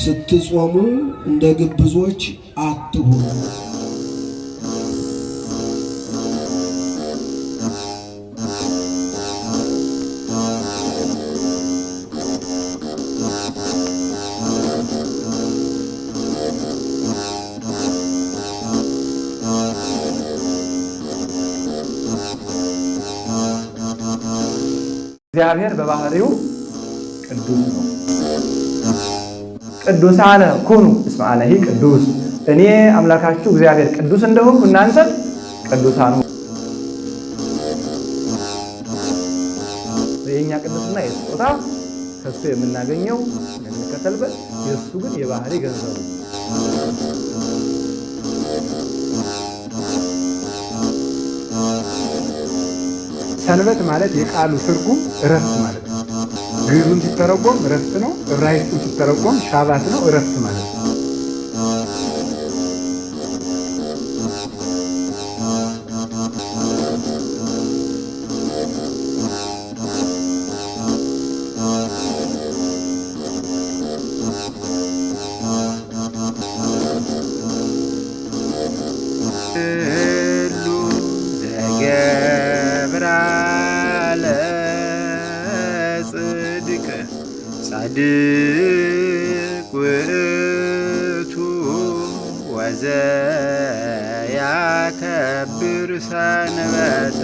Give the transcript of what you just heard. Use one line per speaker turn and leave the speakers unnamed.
ስትጾሙ እንደ ግብዞች አትሁኑ።
እግዚአብሔር በባህሪው ቅዱስ ነው። ቅዱሳነ ኩኑ እስመ አነሂ ቅዱስ፣ እኔ አምላካችሁ እግዚአብሔር ቅዱስ እንደሆንኩ እናንተ ቅዱሳን። የእኛ ቅዱስና የስጦታ ከእሱ የምናገኘው የምንከተልበት፣ የእሱ ግን የባህሪ ገንዘቡ።
ሰንበት ማለት የቃሉ ትርጉም እረፍት ማለት ነው። ግዕዙም ሲተረጎም እረፍት ነው። ዕብራይስጡም ሲተረጎም ሻባት ነው፣ እረፍት ማለት ነው።
ሁሉ ዘገብራ ለጽድቅ ጻድቅ ውእቱ ወዘያከብር ሰንበተ።